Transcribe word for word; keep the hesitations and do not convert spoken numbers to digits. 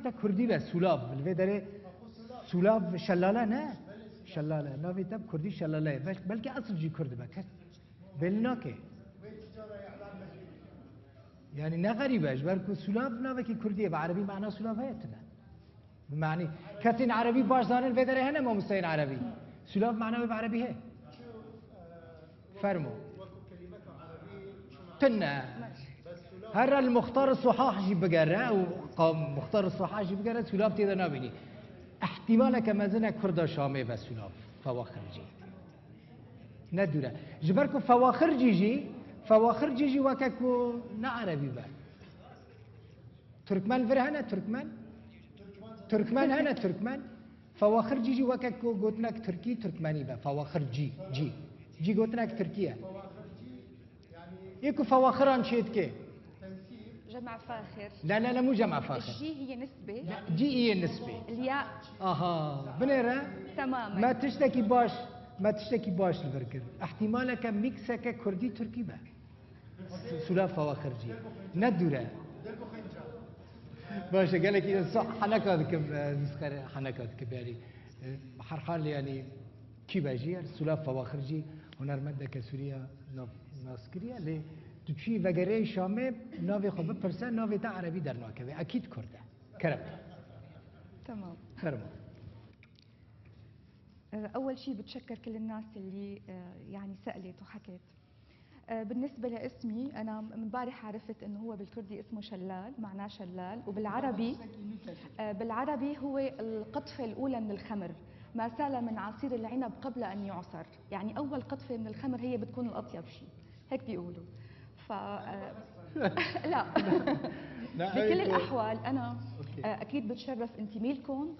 Te kurdî be, Sulav. Li vê derê Sulav şelale ne? Şelale. Navê te bi kurdî şelale ye. Bel-, belkî esil jî kurd be. Kes belî nake. Yani ne xerîb e, ji ber ku Sulav navekî kurdî ye. Bi erebî mana Sulav heye tune. Bi manî. Kesên erebî baş zanin vê derê hene mamosteyên erebî. Sulav mana wê bi erebî heye. Fermo. Tune. Her li Muxtar Suhah jî bigere û qa-, Muxtar Suhah jî bigere Sulav tê de nabînî. Îhtîmaleke mezin e Kurda Şamê be Sulav. Fewaxircî. Ne dûr e. Ji ber ku Fewaxircî jî, Fewaxircî jî weke ku ne erebî be. Tirkmen vir hene Tirkmen? Tirkmen hene Tirkmen? Fewaxircî jî weke ku gotinek tirkî, tirkmenî be. Fewaxircî, cî. Cî gotinek tirkî ye. Yê ku fewaxiran çê dike. جمع فاخر. La, la, la, mû cema faxir. الجي هي نسبة. La, cî î yê nisbê. الياء. Aha, binêre. تماما. Me tiştekî baş, me tiştekî baş li vir kir. Îhtîmaleke mîkseke kurdî tirkî be. Sulav Fewaxircî. Ne dûr e. Baş e, gelekî ez heneka dikim, e, zîsxer heneka dikim, yani, e, her hal, yani, kî be jî, Sulav Fewaxircî, hunermendeke Sûriya nav-, nas kiriye, lê tu çûyî vegeriyayî Şamê, navê xwe bipirse, navê te erebî dernakeve. Ekîd kurd e. Kerem. تمام. Fermo. أول شي بتشكر كل الناس اللي، آه، يعني سألت وحكت. آه، بالنسبة لاسمي، أنا من امبارح عرفت إنه هو بالكردي اسمه شلال، معناه شلال، وبالعربي، آه، بالعربي هو القطفة الأولى من الخمر، ما سال من عصير العنب قبل أن يعصر. يعني أول قطفة من الخمر هي بتكون الأطيب شيء، هيك بيقولوا. ف آه، لا. لا، بكل أيوة. الأحوال أنا، أوكي. آه، أكيد بتشرف انتمي لكم.